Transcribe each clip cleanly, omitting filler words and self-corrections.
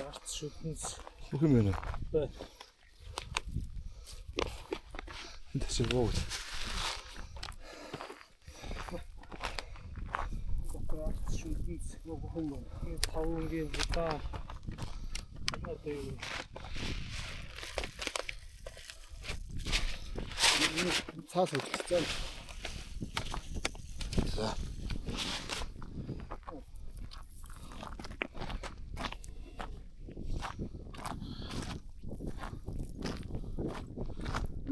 Арц шүдэнц. Бүх юм байна. Бай. Энд тэсээ боо. Арц шүдэнц бүх юм байна. Тавынгийн будаа. Энэ одоо юу? Цаал хөдлөсөн. За.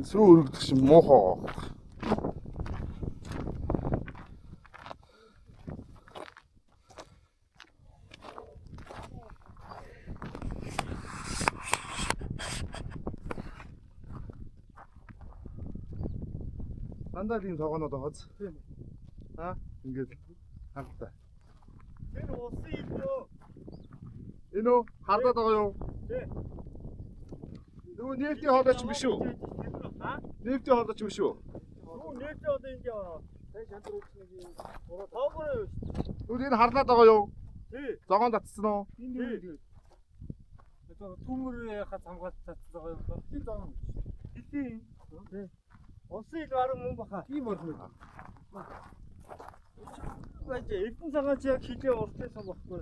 Сүү өргөдөг шин муухай гоо. Дандаа л ийм тогоонод байгааз. Тийм. Аа, ингээд хардаа. Тэр усын юм дөө. Энэ үү хардаад байгаа юу? Тий. Нөгөө нефтийн хоолой ч биш үү? Аа? Нефтийн хоолой ч биш үү? Юу нефтийн хоолой энд яваа. Тэг шантар үуч нэг юм ураад Тоогоор юу шүү. Тэгвэл энэ харлаад байгаа юу? Тий. Зогоон татсан уу? энэ юу гэдэг. Одоо төмөр яхаа хамгаалт татсан байгаа юм ба. Тийм зогоон. Хилийн. Тий. Усын ил баруун мөн баха. Тийм орхон байд. Байж Эрдэнэ цагаан чи яг хилээ уртсан байхгүй.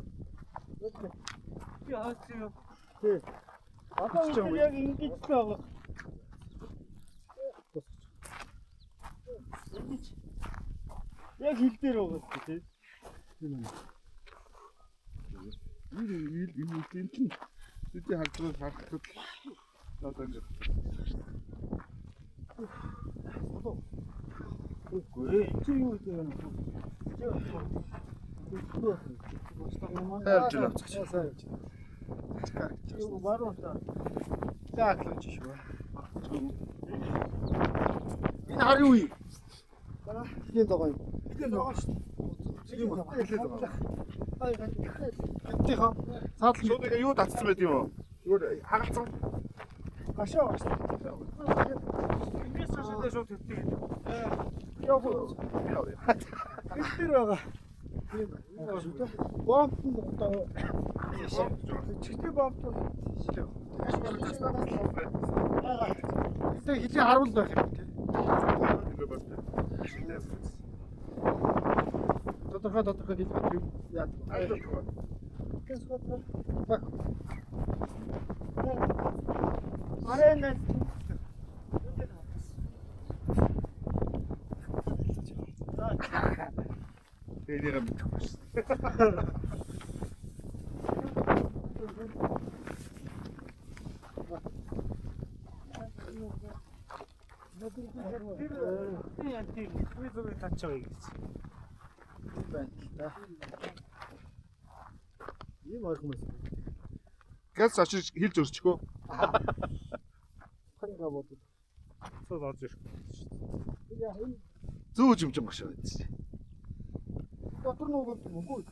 Би хаач юм. Тий. Одоо энэ яг ингэж л байгаа. Ингэж. Яг хил дээр байгаа шүү дээ. Тийм ээ. Энэ ил энэ ил энэ чинь бидний харж байгааг харахад одоо ингэ Үгүй ээ. Чи юу гэдэг юм бэ? Хайрж байна авчих. Сайн явж байна. Юу баруун та. За аглаж шүү. Энэ хар юу юм? Хилийн зогоо юм. Хилийн зогоо шүү. Хилийн зогоо. Хилийн зогоо. Ай хаттийнхаа Цаадал шууд ингээ юу татсан байт юм уу? Зүгээр хагалцсан. гашаа байгаа шүү. Ингээс хашаа шууд төрдөг. Яг Хил дээр байгаа. тийм шүү дээ. Бомб нь одоо Чигтээ бомб туу. Тэгээ хилийн харуул байх юм тий. Тодорхой тодорхой хил юм яа. Так. Арена. Тэрийг мэдэхгүй шээ. Тэр яа тийм би зүгээр татж байгаа гэж. Тийм байна л да. Ийм орхон байсан. Газ очиж хилж өрчихөө. Ханга бодод. Цод орж ирэх. Яг энэ Зүү жимжин гашаа байдаг шээ. дотор нуугд юм уу?